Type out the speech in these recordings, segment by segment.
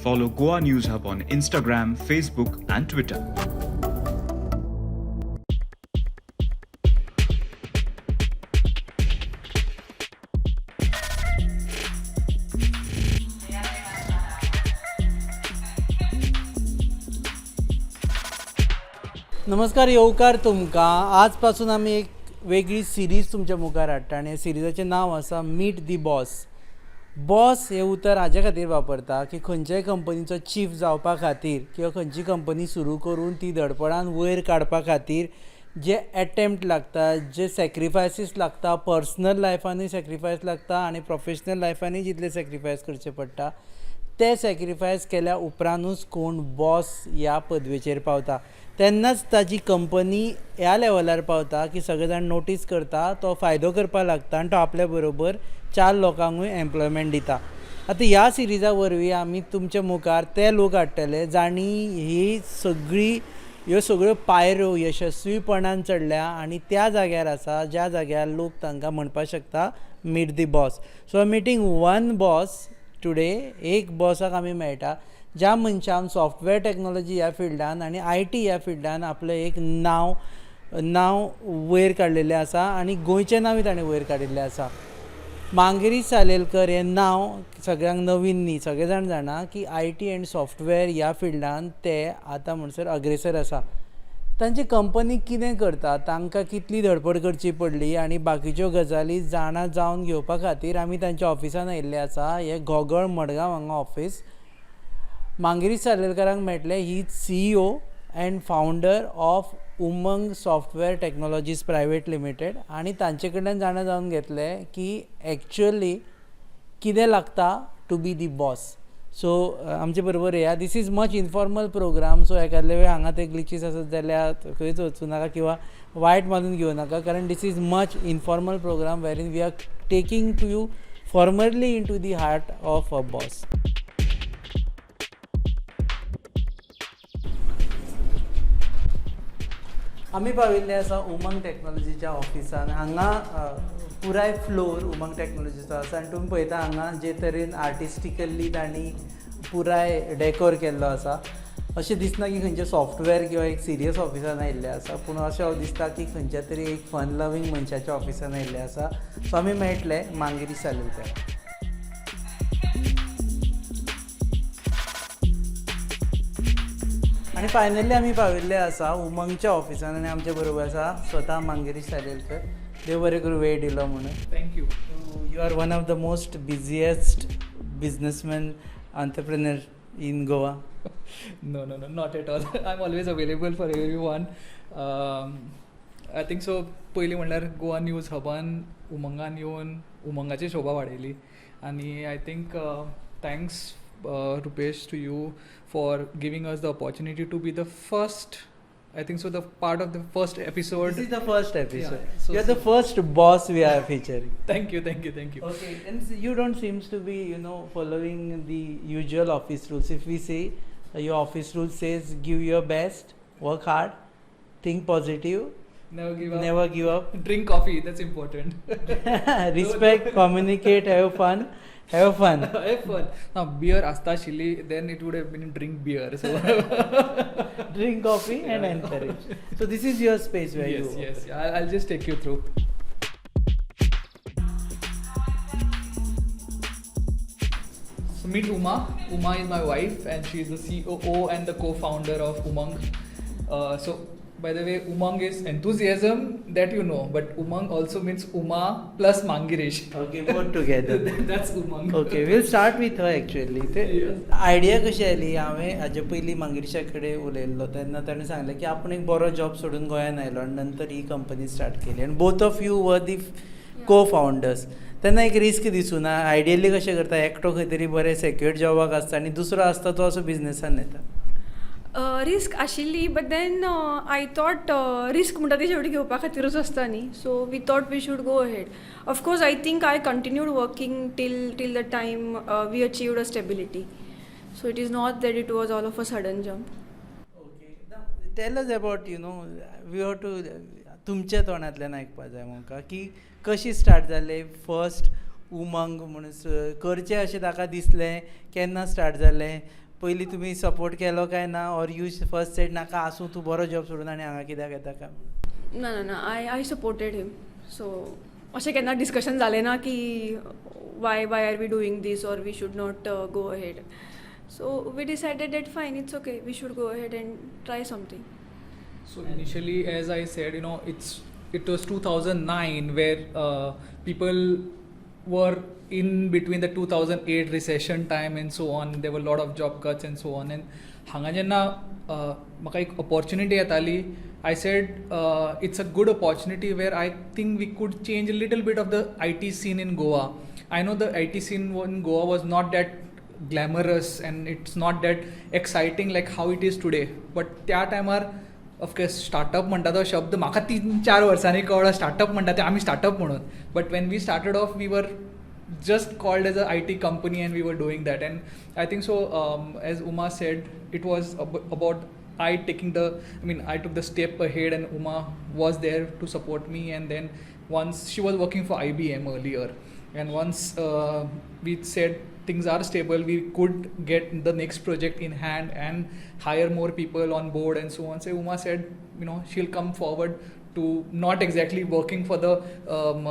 Follow Goa News Hub on Instagram, Facebook, and Twitter. नमस्कार, येवकार तुमकां. आज पासून आमी एक वेगळी सिरीज तुमच्या मुखार हाडटा आनी ह्या सिरिजाचें नांव आसा मीट दी बॉस. बॉस हें उतर हाजे खातीर वापरता की खंयच्याय कंपनीचो चीफ जावपा खातीर किंवा खंयची कंपनी सुरू करून ती धडपडान वयर काडपा खातीर जे एटेम्प्ट लागता, जे सॅक्रिफायसीस लागता, पर्सनल लायफानूय सॅक्रिफायस लागता आनी प्रोफेशनल लायफानूय जितले सॅक्रिफायस करचे पडटा, ते सॅक्रिफायस केल्या उपरांतूच कोण बॉस ह्या पदवेचेर पावता. तेन्नाच ताजी कंपनी ह्या लेवलार पावता की सगळे जाण नोटीस करता, तो फायदो करपाक लागता आनी तो आपल्या बरोबर चार लोकांकूय एम्प्लॉयमेंट दिता. आतां ह्या सिरिजा वरवीं आमी तुमच्या मुखार ते लोक हाडटले जांणी ही सगळी ह्यो सगळ्यो पायऱ्यो यशस्वीपणान चडल्या आनी त्या जाग्यार आसा ज्या जाग्यार लोक तांकां म्हणपाक शकता, "Meet the boss." So meeting one boss today. एक बॉसाक आमी मेळटा, ज्या मनशान सॉफ्टवेअर टॅक्नोलॉजी ह्या फिल्डान आनी IT ह्या फिल्डान आपलें एक नांव वयर काडलेलें आसा आनी गोंयचें नांवूय ताणें वयर काडिल्लें आसा. मांगिरीश सालेलकर हें नांव सगळ्यांक नवीन न्ही. सगळे जाण जाणा की IT and software ह्या फिल्डान ते आतां म्हणसर अग्रेसर आसा. तांची कंपनी कितें करता, तांकां कितली धडपड करची पडली आनी बाकीच्यो गजाली जाणा जावन घेवपा खातीर आमी तांच्या ऑफिसान आयिल्ले आसा. हें घोगळ मडगांव हांगा ऑफीस. मांगिरीश सालेलकारांक मेळटले. He CEO and founder of Umang Software Technologies Private Limited आनी तांचे कडल्यान जाणा जावन घेतले की एक्चुअली कितें लागता to be the boss. So आमचे बरोबर येया. This is much informal program, so एखादले वेळ हांगा ते ग्लिचीस आसत जाल्यार खंयच वचूं नाका किंवा वायट मानून घेवं नाका, कारण this is much informal program wherein we are taking to you formally into the heart of a boss. आमी पाविल्ले आसा उमंग टॅक्नॉलॉजीच्या ऑफिसान. हांगा पुराय फ्लोर उमंग टॅक्नॉलॉजीचो आसा आनी तुमी पळयता हांगा जे तरेन आर्टिस्टिकली तांणी पुराय डेकोर केल्लो आसा, अशें दिसना की खंयचें सॉफ्टवेअर किंवा एक सिरियस ऑफिसान आयिल्लें आसा, पूण अशें दिसता की खंयच्या तरी एक फन लवींग मनशाच्या ऑफिसान आयिल्लें आसा. सो आमी मेळटले मांगिरीश सालेलकर. आनी फायनली आमी पाविल्ले आसा उमंगच्या ऑफिसान आनी आमचे बरोबर आसा स्वता मांगिरीश सालेलकर. देव बरें करूं वेळ दिलो म्हणून. Thank you. You are one of the most busiest businessman, entrepreneur in Goa. No, not at all. I'm always available for everyone. I think so. पयलीं म्हणल्यार गोवा न्यूज हबान उमंगान येवन उमंगाची शोभा वाडयली आनी I think thanks, Rupesh, to you for giving us the opportunity to be the first, I think so, the part of the first episode. This is the first episode. Yeah, so you are the first boss we are featuring. Thank you, thank you, thank you. Okay, and you don't seems to be following the usual office rules. If we say your office rule says give your best, work hard, think positive, Never give up. Never give up, Drink coffee, that's important. Respect, communicate, have fun, have fun. Have fun. Now, beer asta chili, then it would have been drink beer. So Drink coffee and encourage. So this is your space where yes, you yes. I'll just take you through. So meet Uma. Uma is my wife, and she is the COO and the co-founder of Umang. So by the way, Umang is enthusiasm that you know, but Umang also means Uma plus Mangirish. Okay, both together. That's Umang. Okay, we'll start with her actually. ते idea कशी आयली? हांवें हाजे पयलीं मांगिरीशा कडेन उलयल्लो तेन्ना ताणें सांगलें की आपूण एक बरो जॉब सोडून गोंयांत आयलो आनी नंतर ही कंपनी स्टार्ट केली आनी both of you were the co founders. तेन्ना एक रिस्क दिसूना? आयडियली कशें करता, एकटो खंय तरी बरें सेक्युअर्ड जॉबाक आसता आनी दुसरो आसता तो असो बिजनसान येता. रिस्क आशिल्ली, but then I thought risk म्हणटा ती शेवटी घेवपा खातीरूच आसता न्ही. So we thought we should go ahead. Of course, I think I continued working till the time we achieved a stability, so it is not that it was all of a sudden jump. Okay, tell us about, we have to तुमच्या तोंडांतल्यान आयकपा जाय म्हाका की कशी start जालें first उमंग म्हणून करचें अशें ताका दिसलें, केन्ना स्टार्ट जालें? पयलीं तुमी सपोर्ट केलो काय ना, ऑर you first sed नाका आसूं, तूं बरो जॉब सोडून आनी हांगा कित्याक येता काय म्हणून? ना ना ना, I supported him. So अशें केन्ना डिस्कशन जालें ना की why are we doing this or we should not go ahead. So we decided that fine, it's okay, we should go ahead and try something. So initially, as I said, it was 2009 where people were in between the 2008 recession time and so on. There were a lot of job cuts and so on. And हांगा जेन्ना म्हाका एक opportunity येताली, I said it's a good opportunity where I think we could change a little bit of the IT scene in Goa. I know the IT scene in Goa was not that glamorous and it's not that exciting like how it is today. But त्या टायमार of course startup म्हणटा तो शब्द म्हाका 3-4 वर्सांनी कळ्ळो, startup म्हणटा ते आमी स्टार्टअप म्हणून. But when we started off, we were just called as a IT company and we were doing that. And I think so, as Uma said, it was about I taking the, I mean, I took the step ahead and Uma was there to support me. And then once she was working for IBM earlier, and once we said things are stable, we could get the next project in hand and hire more people on board and so on. So Uma said, she'll come forward to not exactly working for the,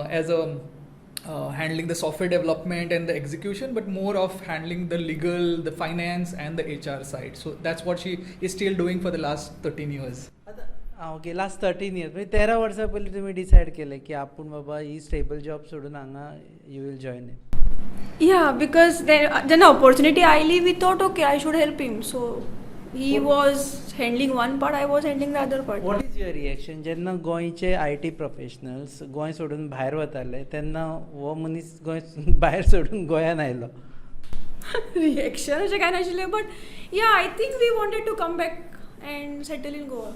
as a handling the software development and the execution, but more of handling the legal, the finance and the HR side. So that's what she is still doing for the last 13 years. आं, okay, last 13 years, म्हणजे 13 वर्सां पयलीं तुमी decide केलें की आपूण बाबा ही stable job सोडून हांगा you will join? Yeah, because जेन्ना opportunity oily, we thought, okay, I should help him. So he was handling one part, I was handling the other part. What is your reaction जेन्ना गोंयचे I T professionals Goa सोडून भायर वताले, तेन्ना हो मनीस गोंय भायर सोडून गोंयान आयलो? रिएक्शन अशें कांय नाशिल्लें, but yeah, I think we wanted to come back and settle in Goa.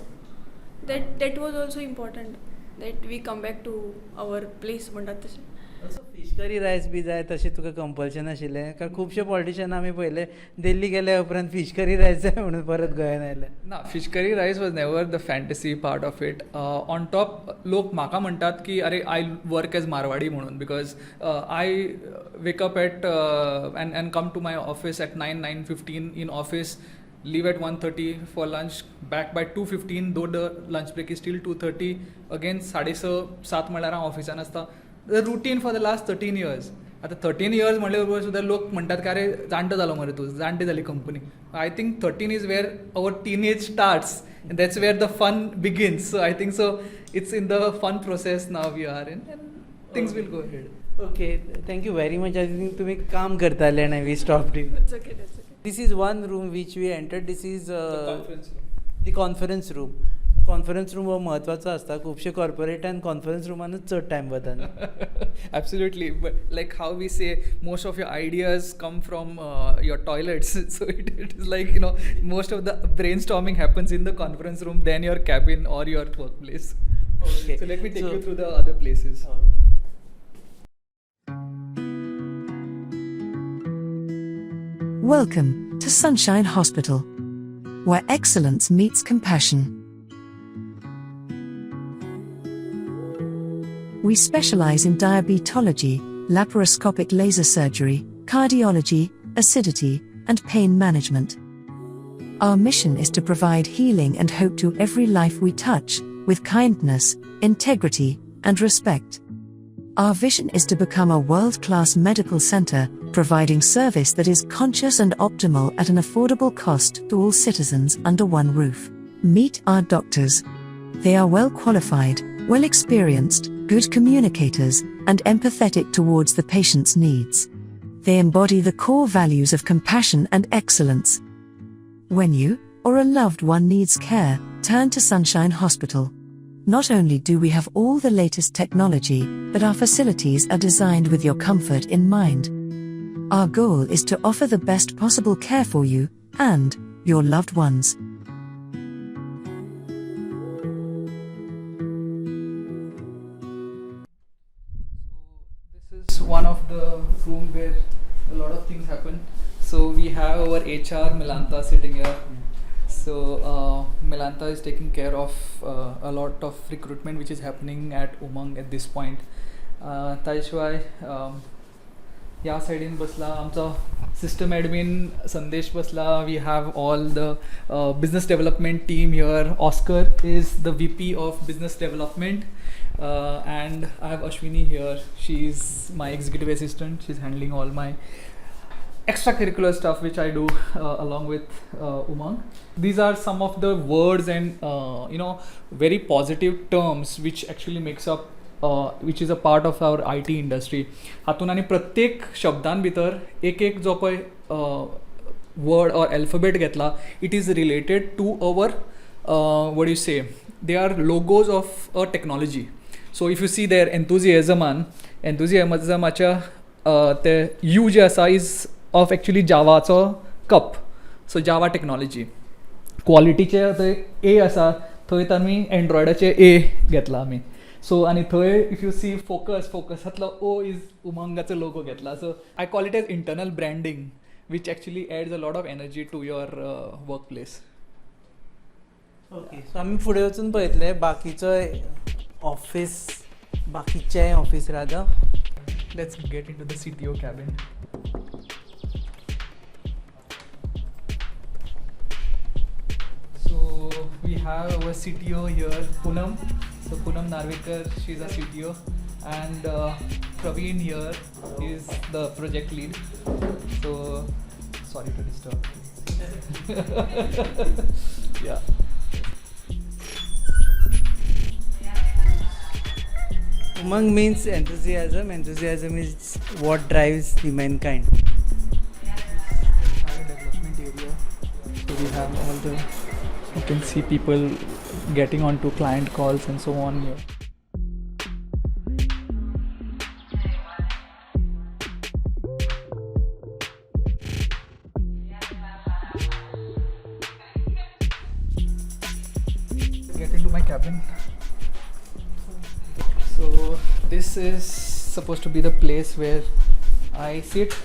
That was also important, that we come back to our place म्हणटात तशें. फिश करी रायस बी जाय तशें तुका कंपल्शन आशिल्लें? कारण खुबशे पॉलिटिशन आमी पळयले, दिल्ली गेल्या उपरांत फिश करी रायस जाय म्हणून परत गोंयान आयले. ना, fish curry rice was never the fantasy part of it. On top, लोक म्हाका म्हणटात की अरे, I work as Marwari म्हणून, because I wake up at and come to my office at 9, 9:15 in office, leave at 1:30 for lunch, back by 2:15, though the lunch break is till 2:30. Again 6:30-7 म्हणल्यार हांव ऑफिसान आसता. The routine for the last 13 years. आतां 13 years म्हणले बरोबर सुद्दां लोक म्हणटात की अरे, जाणटो जालो मरे तूं, जाणटी जाली company. I think 13 is where our teenage starts and that's where the fun begins. So I think so it's in the fun process now we are in, and things will go ahead. Okay, thank you very much. I think तुमी काम करताले आनी we stop. It's okay, that's okay. This is one room which we entered. This is conference. The conference room. Conference room हो म्हत्वाचो आसता. खुबशे कॉर्पोरेटान conference रुमानूच चड time वता. Absolutely, but like how we say, most of your ideas come from your toilets. So it is like, most of the brainstorming happens in the conference room than your cabin or your workplace. Okay. So let me take So- you through the other places. Welcome to Sunshine Hospital, where excellence meets compassion. We specialize in diabetology, laparoscopic laser surgery, cardiology, acidity, and pain management. Our mission is to provide healing and hope to every life we touch, with kindness, integrity, and respect. Our vision is to become a world class medical center, providing service that is conscious and optimal at an affordable cost to all citizens under one roof. Meet our doctors. They are well qualified, well experienced, good communicators, and empathetic towards the patient's needs. They embody the core values of compassion and excellence. When you or a loved one needs care, turn to Sunshine Hospital. Not only do we have all the latest technology, but our facilities are designed with your comfort in mind. Our goal is to offer the best possible care for you and your loved ones. So this is one of the room where a lot of things happen. So we have our HR Milanta sitting here. So Milanta is taking care of a lot of recruitment which is happening at Umang at this point. ताज्या शिवाय ह्या सायडीन बसला आमचो system एडमीन संदेश बसला. We have all the business development team here. Oscar is the VP of business development, and I have Ashwini here. She is my executive assistant. She is handling all my extracurricular stuff which I do along with Umang. These are some of the words and very positive terms which actually makes up which is a part of our IT industry. हातून आनी प्रत्येक शब्दान भितर एक एक जो पळय word or alphabet घेतला, it is related to our, what you say, they are logos of a technology. So if you see there, एन्थुजिएजमान, एन्थुजिएजमाच्या ते you जे आसा is of actually जावाचो cup, so Java technology. क्वॉलिटीचे थंय ए आसा, थंय आमी एन्ड्रॉयडाचे ए घेतला आमी. सो आनी थंय if you see focus, फोकसांतलो O is उमंगाचो लोगो घेतला. So I call it as internal branding, which actually adds a lot of energy to your work place. Okay, so आमी फुडें वचून पळयतले बाकीचो ऑफिस, बाकीचें office rather. Let's get into the CTO cabin. So we have our CTO here, Poonam. So Poonam Narvekar, she's our CTO, and Praveen here is the project lead. So sorry to disturb. Yeah. Umang means enthusiasm. Enthusiasm is what drives the mankind. Have a development area. So we have all the, you can see people getting onto client calls and so on here. Get into my cabin. So this is supposed to be the place where I sit,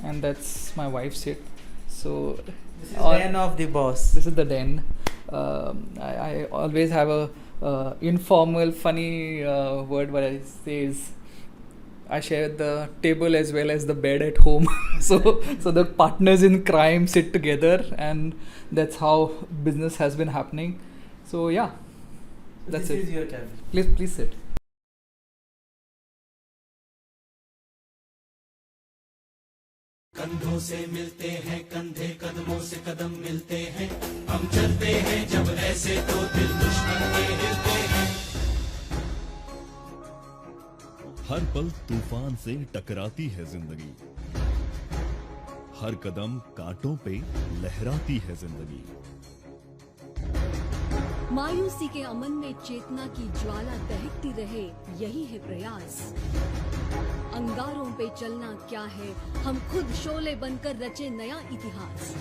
and that's my wife sit. So This is den of the boss. This is the den. I always have a informal, funny word what I say is I share the table as well as the bed at home. So the partners in crime sit together, and that's how business has been happening. So yeah, that's This it. Is your cabin. Please, please sit. कंधों से मिलते हैं कंधे, कदमों से कदम मिलते हैं. हम चलते हैं जब ऐसे तो दिल दुश्मन के हिलते हैं. हर पल तूफान से टकराती है जिंदगी, हर कदम कांटों पे लहराती है जिंदगी. मायूसी के अमन में चेतना की ज्वाला दहकती रहे, यही है प्रयास. अंगारों पे चलना क्या है, हम खुद शोले बनकर रचे नया इतिहास.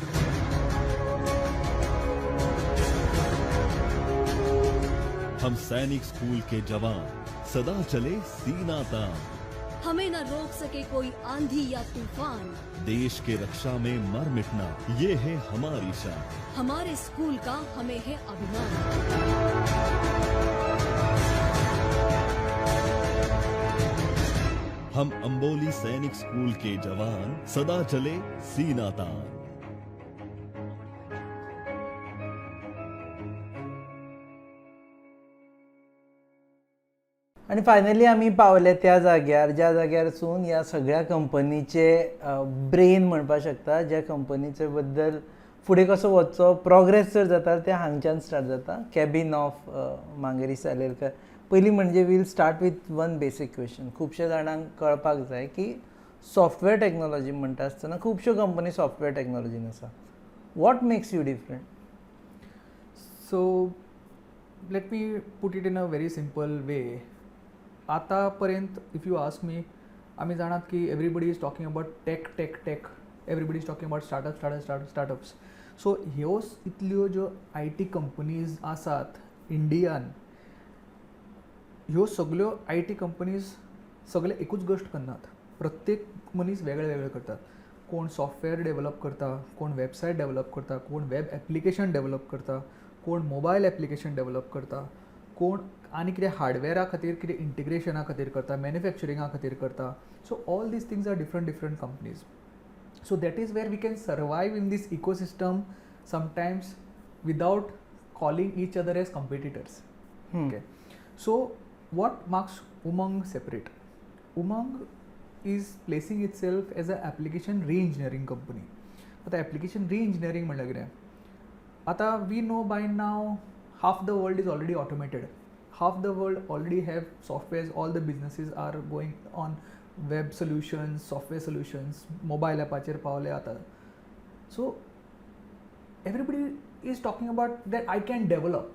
हम सैनिक स्कूल के जवान, सदा चले सीना तान. हमें न रोक सके कोई आंधी या तूफान. देश के रक्षा में मर मिटना, ये है हमारी शान. हमारे स्कूल का हमें है अभिमान. हम अंबोली सैनिक स्कूल के जवान, सदा चले सीना तान. आनी फायनली आमी पावले त्या जाग्यार, ज्या जाग्यारसून ह्या सगळ्या कंपनीचे ब्रेन म्हणपाक शकता, ज्या कंपनीचे बद्दल फुडें कसो वचचो, प्रोग्रेस जर जाता ते हांगच्यान स्टार्ट जाता, कॅबीन ऑफ मांगेरी सालेलकर. पयलीं म्हणजे we'll start with one basic question. खुबशे जाणांक कळपाक जाय की सॉफ्टवेअर टॅक्नोलॉजी म्हणटा आसतना खुबश्यो कंपनी सॉफ्टवेअर टॅक्नोलॉजीन आसा. What makes you different? So let me put it in a very simple way. आतापर्यंत if you ask me, आमी जाणात की everybody is talking about tech, tech, tech. Everybody is talking about startup, startup, start startups. So ह्यो इतल्यो ज्यो I T companies आसात इंडियान, ह्यो सगल्यो I T companies सगळे एकूच गोश्ट करनात. प्रत्येक मनीस वेगळे वेगळे करतात. कोण सॉफ्टवेअर डेवलप करता, कोण वेबसायट डेवलप करता, कोण वेब एप्लिकेशन डेवलप करता, कोण मोबायल एप्लिकेशन डेवलप करता, कोण आनी कितें हार्डवेरा खातीर, कितें इंटिग्रेशना खातीर करता, मॅन्युफॅक्चरिंगा खातीर करता. So all these things are different different companies. So that is where we can survive in this ecosystem sometimes without calling each other as competitors. Okay. So what marks Umang separate? Umang is placing itself as a application re-engineering company. आतां application re-engineering म्हणल्यार कितें? आतां we know by now half the world is already automated. Half the world already have softwares, all the businesses are going on web solutions, software solutions, mobile ॲपाचेर पावले आतां. So everybody is talking about that I can develop.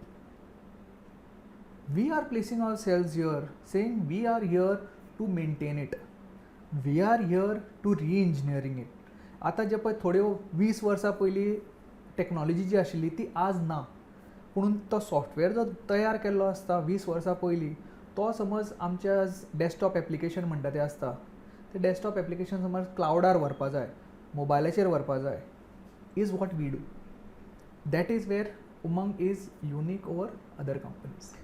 We are placing ourselves here saying we are here to maintain it, we are here to re-engineering it. आतां जे पळय थोड्यो 20 वर्सां पयलीं technology जी आशिल्ली ती आज ना, पुणून तो सॉफ्टवेअर जो तयार केल्लो आसता 20 वर्सां पयलीं तो समज आमच्या डॅस्कटॉप एप्लिकेशन म्हणटा तें आसता, ते डॅस्कटॉप एप्लिकेशन समज क्लावडार व्हरपा जाय, मोबायलाचेर व्हरपा जाय, is what we do. That is where Umang is unique over other companies.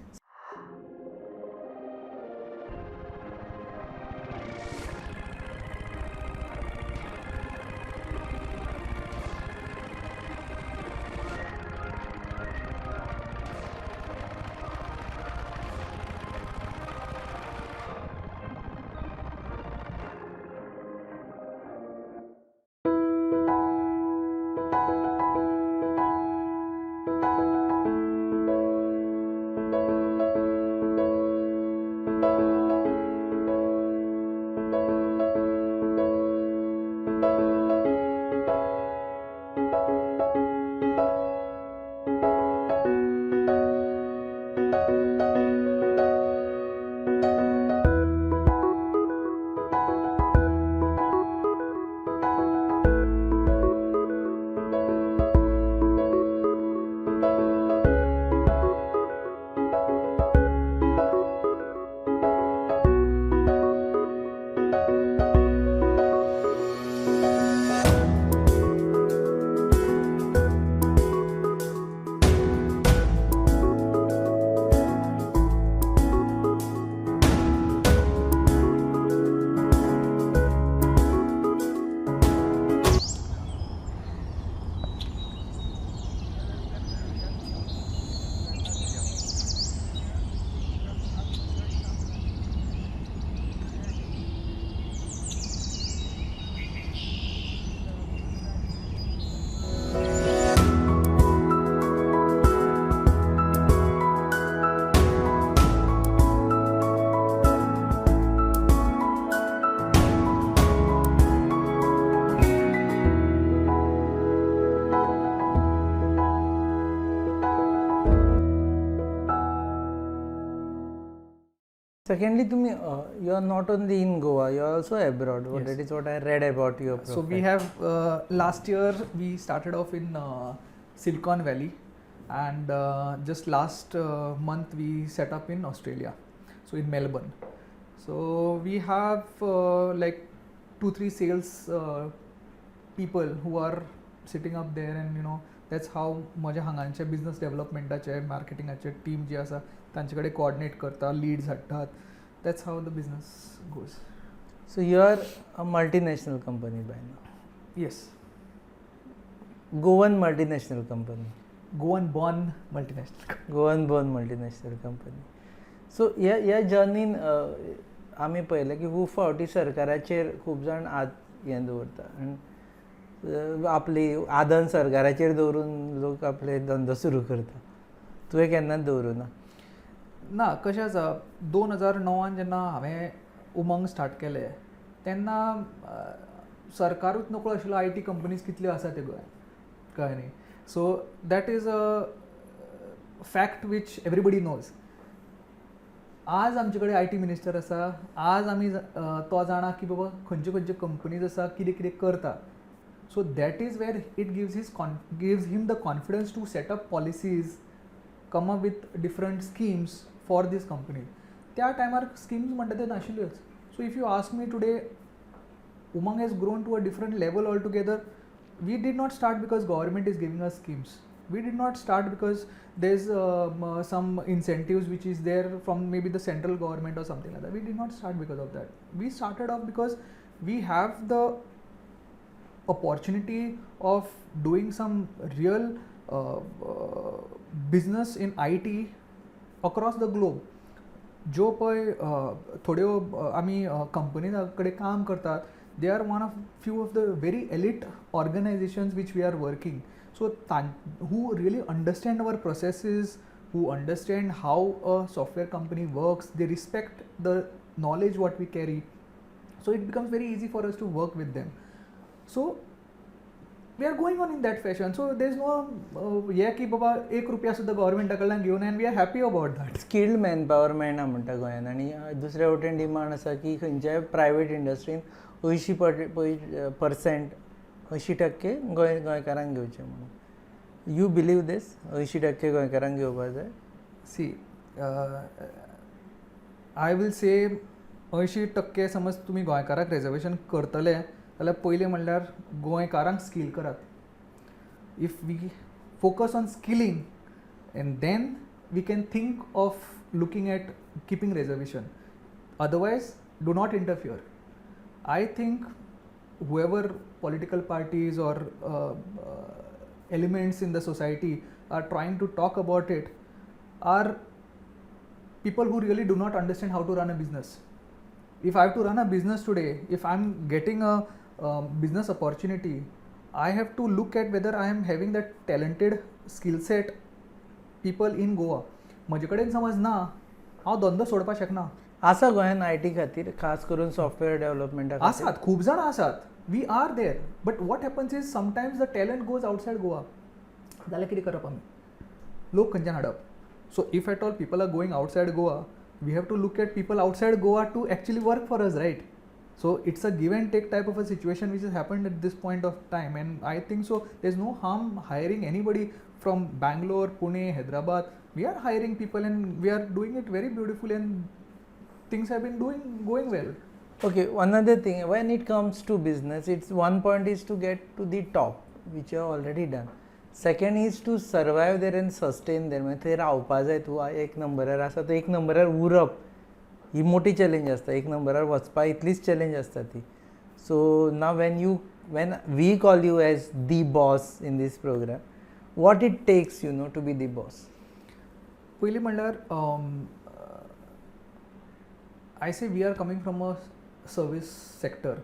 Secondly, तुम्ही you are not only in Goa, you are also abroad. Yes. That is what I read about your profile. So we have last year we started off in Silicon Valley, and just last month we set up in Australia, so in Melbourne. So we have like 2-3 sales people who are sitting up there, and you know that's how म्हज्या हांगांचे business डेव्हलपमेंटाचे, मार्केटिंगाचे team जी आसा तांचे कडेन coordinate करता, Leeds हाडटात. That's how the business goes. So you are a multinational company by now. Yes. Goan multinational company. Goan born multinational. Goan born multinational company. So ह्या जर्नीन आमी पळयलें की खूब फावटी सरकाराचेर खूब जाण हात हें दवरता आनी आपली आदन सरकाराचेर दवरून लोक आपले धंदो सुरू करता. तुवें केन्नाच दवरूं ना? ना, कशें आसा, 2009 जेन्ना हांवें उमंग स्टार्ट केलें तेन्ना सरकारूच नकळो आशिल्लो I T companies कितल्यो आसा त्यो गोंयांत, कळ्ळें न्ही. So that is a fact which everybody knows. आज आमचे कडेन I T minister आसा, आज आमी तो जाणा की बाबा खंयच्यो खंयच्यो कंपनीज आसा, कितें कितें करता. So that is where it gives him the confidence to set up policies, come up with different schemes for these companies. त्या टायमार स्किम्स म्हणटा त्यो नाशिल्ल्योच. So if you ask me today, Umang has grown to a different level altogether. We did not start because government is giving us schemes. We did not start because there is some incentives which is there from maybe the central government or something like that. We did not start because of that. We started off because we have the opportunity of doing some real business in IT across the globe. ज्यो पळय थोड्यो आमी company कडेन काम करतात, they are one of few of the very elite organizations which we are working, so who really understand our processes, who understand how a software company works. They respect the knowledge what we carry, so it becomes very easy for us to work with them. So we are going on in that fashion. So there is no हें की बाबा एक रुपया सुद्दां गव्हर्मेंटा कडल्यान घेवन, and we are happy about that. Skilled man power मेळना म्हणटा गोंयान आनी दुसऱ्या वटेन डिमांड आसा की खंयच्याय प्रायवेट इंडस्ट्रीन अंयशीं पर्संट 80% गोंय गोंयकारांक घेवचें म्हणून. You believe दीस, 80% गोंयकारांक घेवपाक जाय? सी, I will say 80% समज तुमी गोंयकाराक रिजर्वेशन करतले जाल्यार पयलीं म्हणल्यार गोंयकारांक स्कील करात. If we focus on skilling and then we can think of looking at keeping reservation. Otherwise, do not interfere. I think whoever political parties or elements in the society are trying to talk about it are people who really do not understand how to run a business. If I have to run a business today, if I'm getting a business opportunity, I have to look at whether I am having that talented skill set people in Goa. म्हजे कडेन समज ना, हांव धंदो सोडपाक शकना. आसा गोंयान I T खातीर, खास करून सॉफ्टवेअर डेव्हलपमेंटा? आसात, खूब जाणां आसात. We are there, but what happens is sometimes the talent goes outside Goa. जाल्यार कितें करप आमी? लोक खंयच्यान हाडप? So if at all people are going outside Goa, we have to look at people outside Goa to actually work for us, right? So it's a give and take type of a situation which has happened at this point of time, and I think so there's no harm hiring anybody from Bangalore, Pune, Hyderabad. We are hiring people and we are doing it very beautifully, and things have been doing going well. Okay, one other thing, when it comes to business, it's one point is to get to the top, which you have already done. Second is to survive there and sustain there. म्हणजे थंय रावपा जाय. तूं एक नंबरार आसा तो एक नंबरार उरप ही मोठी चॅलेंज आसता. एक नंबरार वचपा इतलीच चॅलेंज आसता ती. So now when we call you as the boss in this program, what it takes to be the boss? पयलीं म्हणल्यार, I say we are coming from a service sector.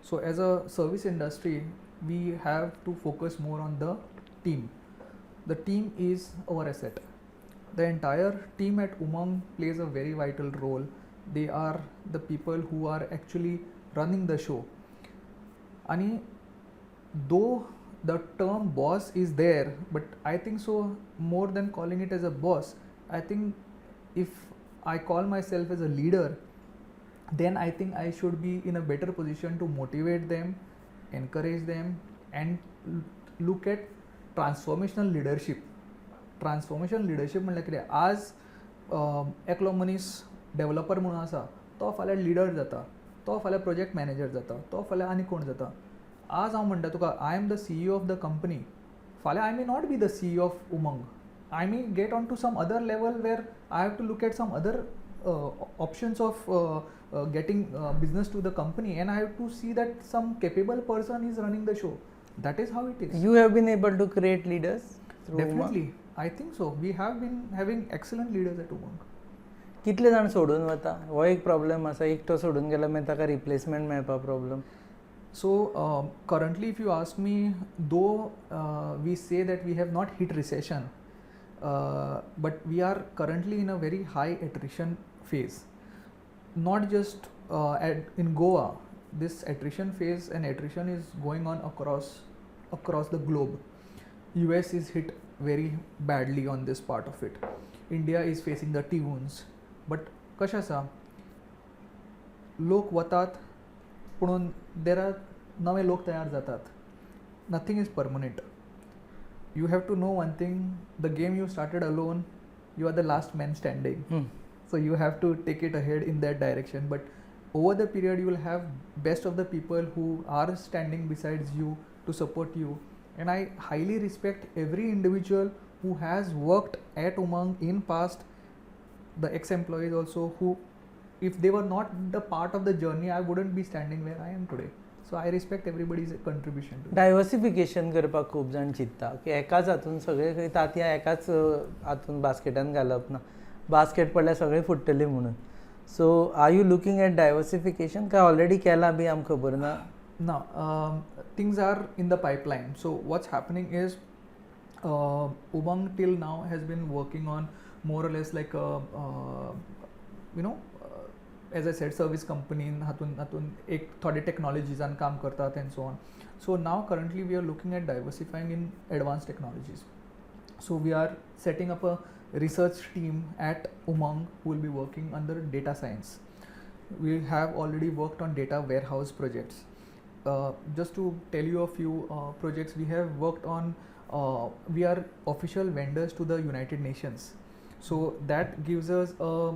So as a service industry, we have to focus more on the team. The team is our asset. The entire team at Umang plays a very vital role. They are the people who are actually running the show. आणि though the term boss is there, but I think so more than calling it as a boss, I think if I call myself as a leader, then I think I should be in a better position to motivate them, encourage them, and look at transformational leadership. Transformation leadership म्हणल्यार कितें? आज एकलो मनीस developer म्हणून आसा, तो फाल्यां leader जाता, तो फाल्यां प्रोजेक्ट मॅनेजर जाता, तो फाल्यां आनी कोण जाता. आज हांव म्हणटा तुका, I am the CEO of the company. फाल्यां I may not be the CEO of Umang. I may get on to some other level where I have to look at some other options of getting business to the company, and I have to see that some capable person is running the show. That is how it is. You have been able to create leaders through Umang? Definitely. I think so. We have been having excellent leaders at Umang. कितले जाण सोडून वता? हो एक problem आसा. एकटो सोडून गेल्यार मागीर ताका रिप्लेसमेंट मेळपा problem. So currently, if you ask me, though we say that we have not hit recession, but we are currently in a very high attrition phase. Not just in Goa, this attrition phase and attrition is going on across the globe. US is hit very badly on this part of it. India is facing the T wounds. But कशें आसा, लोक वतात पुणून there are नवे लोक तयार जातात. Nothing is permanent. You have to know one thing: the game you started alone, you are the last man standing. So you have to take it ahead in that direction. But over the period, you will have best of the people who are standing besides you to support you, And I highly respect every individual who has worked at Umang in past, the ex employees also, who if they were not the part of the journey, I wouldn't be standing where I am today. So I respect everybody's contribution to diversification करपाक खूब जाण चिंत्ता की एकाच हातून सगळे खंय तांतयां एकाच हातून बास्केटान घालप ना, बास्केट पडल्यार सगळें फुट्टलें म्हणून. So are you looking at diversification काय ऑलरेडी केलां बी आमकां खबर ना? Now, things are in the pipeline. So what's happening is, Umang till now has been working on more or less like a, as I said, service company. हातून हातून एक थोडे टेक्नॉलॉजीजान काम करतात and so on. So now currently we are looking at diversifying in advanced technologies. So we are setting up a research team at Umang who will be working under data science. We have already worked on data warehouse projects. Just to tell you a few projects we have worked on, we are official vendors to the United Nations. So that gives us a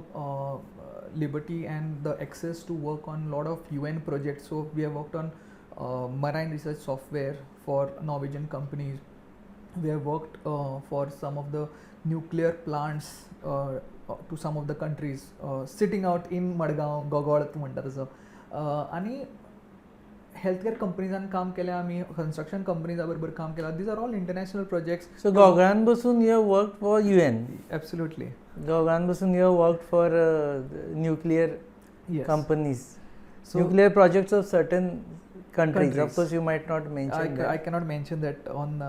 liberty and the access to work on a lot of UN projects. So we have worked on marine research software for Norwegian companies. We have worked for some of the nuclear plants to some of the countries sitting out in Madgaon, Gogol तूं म्हणटा तसो. आनी healthcare कंपनीजान काम केलें आमी, construction कंपनीजा बरोबर काम केलां. These are all international projects. So गोगळान बसून you work for UN? Absolutely. गोगळान बसून you work for nuclear companies, So nuclear projects of certain countries. Countries. Of course, you might not mention I that cannot mention that on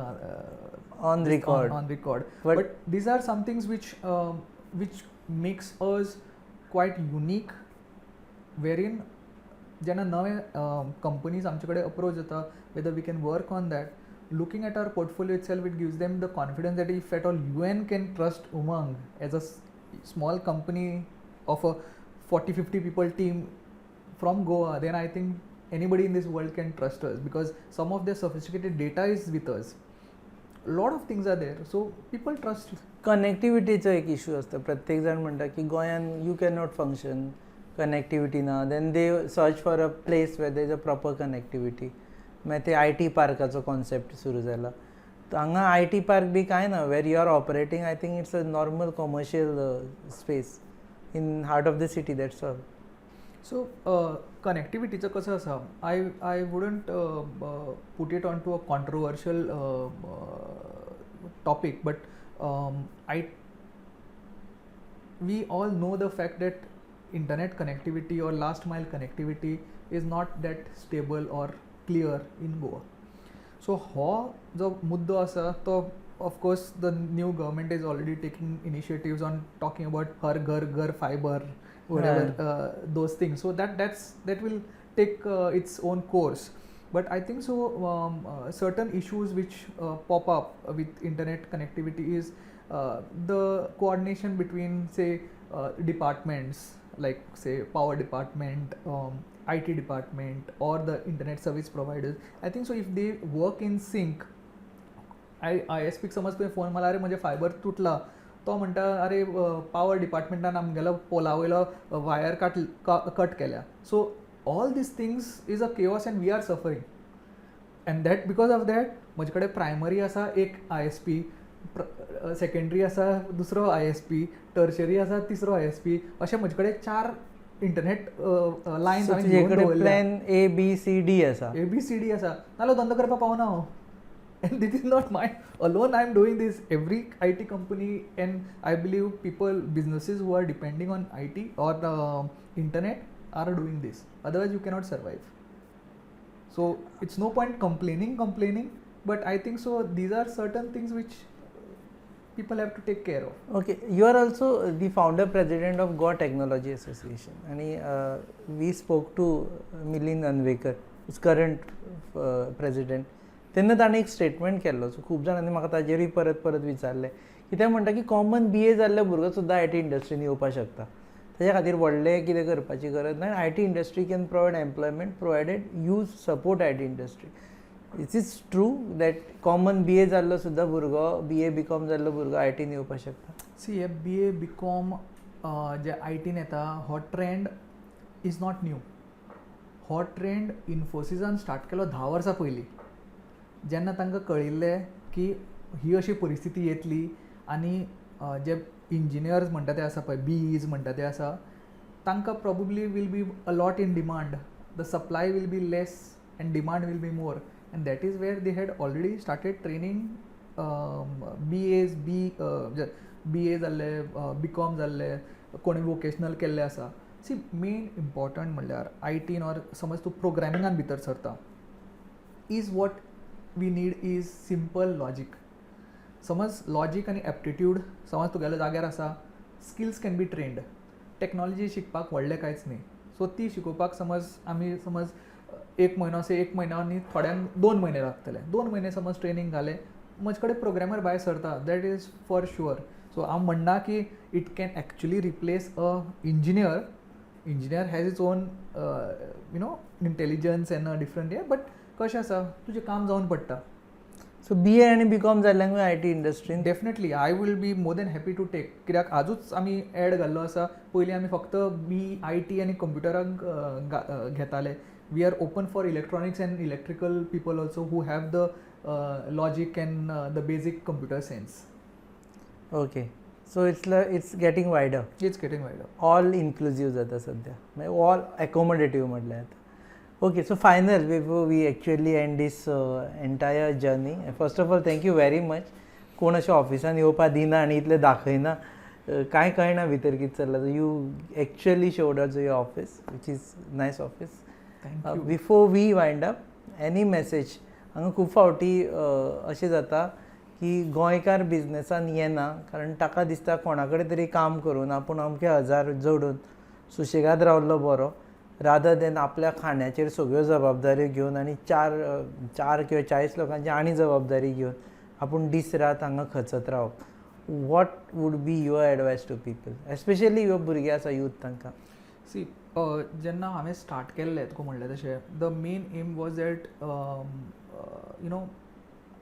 on this record. On record. But But these are some things which makes us quite unique, wherein जेन्ना नवे companies आमचे कडेन approach जाता whether we can work on that, looking at our portfolio itself, it gives them the confidence that if at all UN can trust Umang as a small company of a 40-50 people team from Goa, then I think anybody in this world can trust us, because some of their sophisticated data is with us. Lot of things are there, so people trust. कनेक्टिविटीचो एक issue आसता. प्रत्येक जाण म्हणटा की गोंयान you can not function, connectivity ना. Then they search for a place where there is a proper connectivity. मागीर ते I T पार्काचो कॉन्सेप्ट सुरू जाला. हांगा I T park बी कांय ना. Where you are operating, I think it's a normal commercial space in heart of the city, that's all. So कनेक्टिविटीचो कसो आसा, I wouldn't put it on to a controversial topic, but I we all know the fact that internet connectivity or last mile connectivity is not that stable or clear in Goa. So हो जो मुद्दो आसा तो, of course, the new government is already taking initiatives on talking about हर घर घर fiber, whatever, those things. So that will take its own course. But I think so, certain issues which pop up with internet connectivity is the coordination between, say, departments like, say, power department, IT department or the internet service providers. I think so, if they work in sync, I S Peak समज तुवें phone मारला, अरे म्हजें fibre तुटला, तो म्हणटा, अरे power डिपार्टमेंटान आमगेलो पोला वयलो वायर काट कट केल्या. So all these things is a chaos and we are suffering, and that because of that म्हजे कडेन प्रायमरी आसा एक I S P, secondary आसा दुसरो I S P, tertiary आसा तिसरो I S P, अशें म्हजे कडेन चार इंटरनेट लायन्स हांवें तुजे घेवन कडेन दवरल्या. Plan A B C D आसा. ए बी सी डी आसा, नाल्यार धंदो करपाक पावना हांव. And this is not my alone I am doing this. Every IT company, and I believe people, businesses who are depending on IT or internet are doing this, otherwise you cannot survive. So it's no point complaining, but I think so these are certain things which people have to take care of. Okay, you are also the founder president of Goa Technology Association आणि we spoke to Milind Anvekar, current president. तेन्ना ताणें एक statement केल्लो. So खूब जाणांनी म्हाका ताजेरूय परत परत विचारलें की ते म्हणटा की कॉमन बी ए जाल्ले भुरगो सुद्दां I T इंडस्ट्रीन येवपाक शकता, ताच्या खातीर व्हडलें कितें करपाची गरज ना. IT industry can provide employment provided you support IT industry. It is true that common BA जाल्लो सुद्दां भुरगो, बी ए बी कॉम जाल्लो भुरगो I tin येवपाक शकता? सी, हे बी ए बी कॉम जे I tin येता, हो ट्रेंड is not new. हो ट्रेंड इन्फोसिसान स्टार्ट केलो 10 वर्सां पयलीं. जेन्ना तांकां कळिल्लें की ही अशी परिस्थिती येतली आनी जे इंजिनियर्स म्हणटा ते आसा पळय, बीईज म्हणटा ते आसा, तांकां probably will be a lot in demand, the supply will be less and demand will be more, and that is where they had already started training BAs, BA जाल्ले, बी कॉम जाल्ले, कोणी वोकेशनल केल्ले आसा. सी, मेन इम्पॉर्टंट म्हणल्यार आयटीन or समज तूं प्रोग्रामिंगान भितर सरता, is what we need is simple logic. समज लॉजीक आनी एप्टिट्यूड समज तुगेल्या जाग्यार आसा, skills can be trained. Technology शिकपाक व्हडलें कांयच न्ही. सो ती शिकोवपाक समज आमी समज एक म्हयनो अशें, एक म्हयनो आनी थोड्यांक 2 म्हयने लागतले, 2 म्हयने समज ट्रेनींग घाले, म्हजे कडेन प्रोग्रामर भायर सरता, that is for sure. So हांव म्हणना की it can actually replace a engineer. Engineer has its own intelligence and a different हें, बट कशें आसा, तुजें काम जावन पडटा. सो बी ए आनी बी कॉम जाल्ल्यांकूय I T इंडस्ट्रीन? Definitely, I will be more than happy to take, कित्याक आजूच आमी एड घाल्लो आसा. पयलीं आमी फक्त बी I T आनी कंप्युटराक घेताले. We are open for electronics and electrical people also who have the logic and the basic computer sense. Okay, so it's getting wider. It's getting wider. All inclusive जाता सद्या, मागीर ऑल एकोमोडेटीव म्हटल्यार जाता. Okay, so final, before we actually end this entire journey, first of all, thank you very much. कोण अशें ऑफिसान येवपा दिना आनी इतलें दाखयना, कांय कळना भितर कितें चल्लां. You actually showed us your office, which is nice office. Thank you. Before we wind up, any message? हांगा खूब फावटी अशें जाता की गोंयकार बिजनसान येना, कारण ताका दिसता कोणा कडेन तरी काम करून आपूण अमके हजार जोडून सुशेगाद रावल्लो बरो, रादर देन आपल्या खांद्याचेर सगळ्यो जबाबदाऱ्यो घेवन आनी चार चार किंवा 40 लोकांची आनी जबाबदारी घेवन आपूण दीस रात हांगा खचत रावप. What would be your advice to people, especially ह्यो भुरगे आसा, यूथ, तांकां? सी, जेन्ना हांवें स्टार्ट केल्लें, तुका म्हणलें तशें, the main aim was that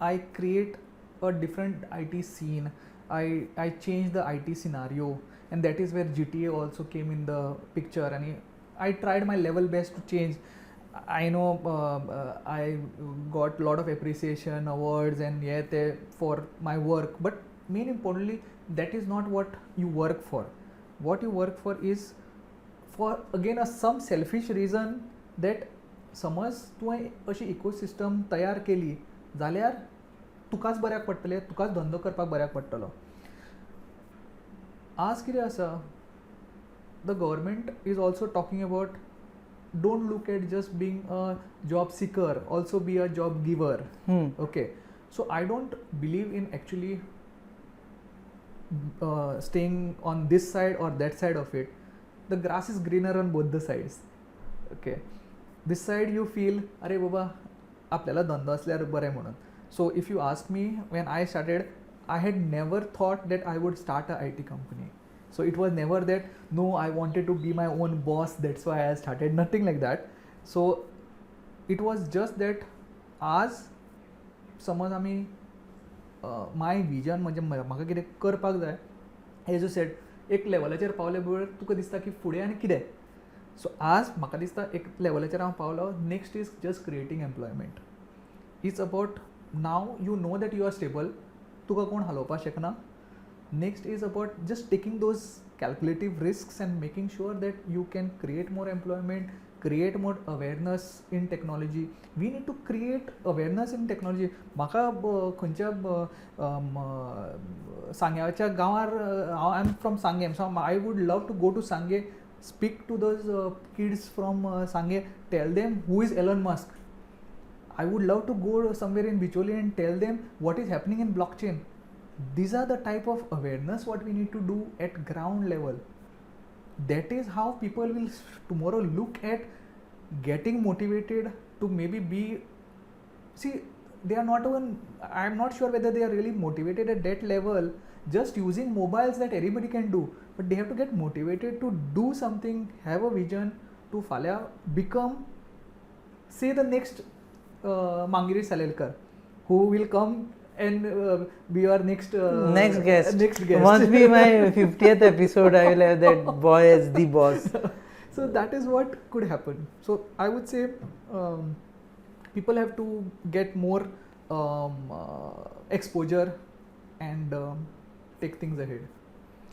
I create a different IT scene, I change the IT scenario, and that is where GTA also came in the picture आनी I tried my level best to change. I know I got lot of appreciation, awards and हे ते for my work, but main importantly, that is not what you work for. What you work for is for, again, a some selfish reason that समज तुवें अशी ecosystem तयार केली जाल्यार तुकाच बऱ्याक पडटलें, तुकाच धंदो करपाक बऱ्याक पडटलो. आज कितें आसा, the government is also talking about, don't look at just being a job seeker, also be a job giver. Okay, so I don't believe in actually staying on this side or that side of it. The grass is greener on both the sides. Okay, this side you feel, अरे बाबा, आपल्याला धंदो असल्यार बरें म्हणून. So if you ask me, when I started, I had never thought that I would start a IT company. So it was never that, no, I wanted to be my own boss, that's why I started, nothing like that. So it was just that आज समज आमी माय vision म्हणजे म्हाका कितें करपाक जाय, as you said, एक लेवलाचेर पावले बरोबर तुका दिसता की फुडें आनी कितें. सो आज म्हाका दिसता एक लेवलाचेर हांव पावलो, next is just creating employment. It's about, now you know that you are stable, तुका कोण हालोवपाक शकना. Next is about just taking those calculative risks and making sure that you can create more employment, create more awareness in technology. We need to create awareness in technology. म्हाका खंयच्या सांग्याच्या गांवार, हांव, I am from Sanguem, so I would love to go to Sanguem, speak to those kids from Sanguem, tell them who is Elon Musk. I would love to go somewhere in Bicholim and tell them what is happening in blockchain. These are the type of awareness what we need to do at ground level. That is how people will tomorrow look at getting motivated to maybe be, see, they are not even, I am not sure whether they are really motivated at that level, just using mobiles that everybody can do, but they have to get motivated to do something, have a vision to फाल्यां become, say, the next Manguirish Salelkar, who will come and be our next Next guest. Next guest. Must be my 50th episode. I will have that boy as the boss. So that is what could happen. So I would say people have to get more exposure and take things ahead.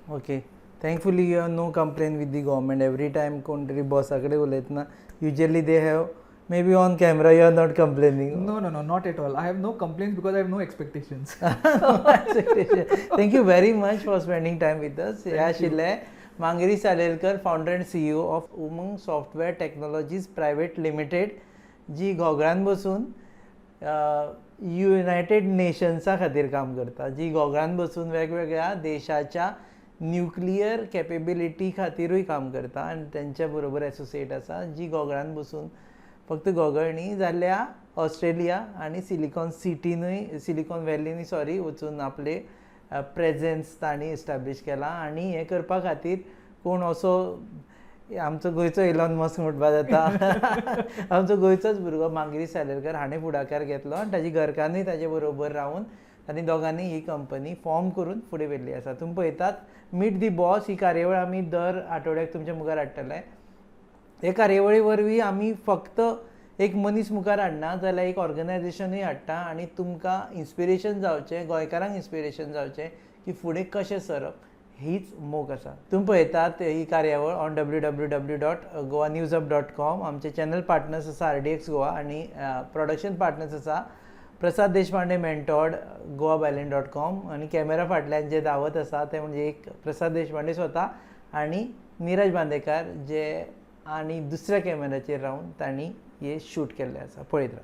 Okay, thankfully you have no complain with the government. Every time कोण तरी बॉसा कडेन उलयतना usually they have, maybe on camera you are not complaining. No, not at all. I have no complaints because I have no expectations. Thank you very much for spending time with us. हे आशिल्ले Mangri Salelkar, founder and CEO of Umang Software Technologies Private Limited, जी गोगळान बसून United नेशन्सा खातीर काम करता, जी गोगळान बसून वेगवेगळ्या देशाच्या न्युक्लियर कॅपेबिलिटी खातीरूय काम करता आनी तेंच्या बरोबर एसोसिएट आसा, जी गोगळान बसून फक्त गोगळ न्ही जाल्यार ऑस्ट्रेलिया आनी सिलिकॉन सिटीनूय, सिलिकॉन व्हॅलीनूय सॉरी, वचून आपले प्रेजेन्स तांणी एस्टाब्लीश केला. आनी हें करपा खातीर कोण असो आमचो गोंयचो इलॉन मस्क म्हणपा जाता, आमचो गोंयचोच भुरगो मांगिरी सालेलकर हाणें फुडाकार घेतलो आनी ताजी घरकान्नूय ताजे बरोबर रावन आनी दोगांनी ही कंपनी फॉर्म करून फुडें व्हेल्ली आसा. तुमी पळयतात मीट दी बॉस ही कार्यावळ आमी दर आठवड्याक तुमच्या मुखार हाडटले. हे कार्यावळी वरवीं आमी फक्त एक मनीस मुखार हाडना जाल्यार एक ऑर्गनायजेशनूय हाडटा आनी तुमकां इन्स्पिरेशन जावचें, गोंयकारांक इन्स्पिरेशन जावचें की फुडें कशें सरप हीच मोख आसा. तुमी पळयतात ही कार्यावळ on www.goanewshub.com. आमचे चॅनल पार्टनर्स आसा RDX Goa आनी प्रोडक्शन पार्टनर्स आसा प्रसाद देशपांडे मेंटॉर्ड goabyline.com. आनी कॅमेरा फाटल्यान जे धांवत आसा ते म्हणजे एक प्रसाद देशपांडे स्वता आनी निरज बांदेकार जे आनी दुसऱ्या कॅमेराचेर रावन तांणी हे शूट केल्लें आसा. पळयत राव.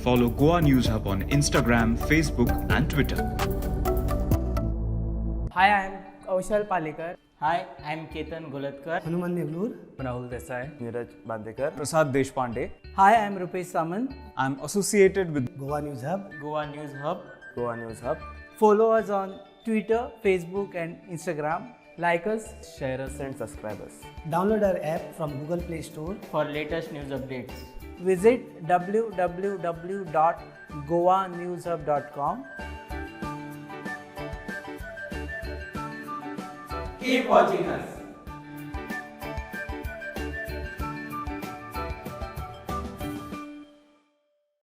Follow Goa News Hub on Instagram, Facebook and Twitter. Hi, I am Kaushal Palekar. Hi, I am Ketan Golatkar. Hanuman Nevlur. Rahul Desai. Neeraj Bandekar. Prasad Deshpande. Hi, I am Rupesh Samant. I am associated with Goa News Hub. Goa News Hub. Goa News Hub. Follow us on Twitter, Facebook and Instagram. Like us, share us and subscribe us. Download our app from Google Play Store for latest news updates. Visit www.goanewshub.com. Keep watching us.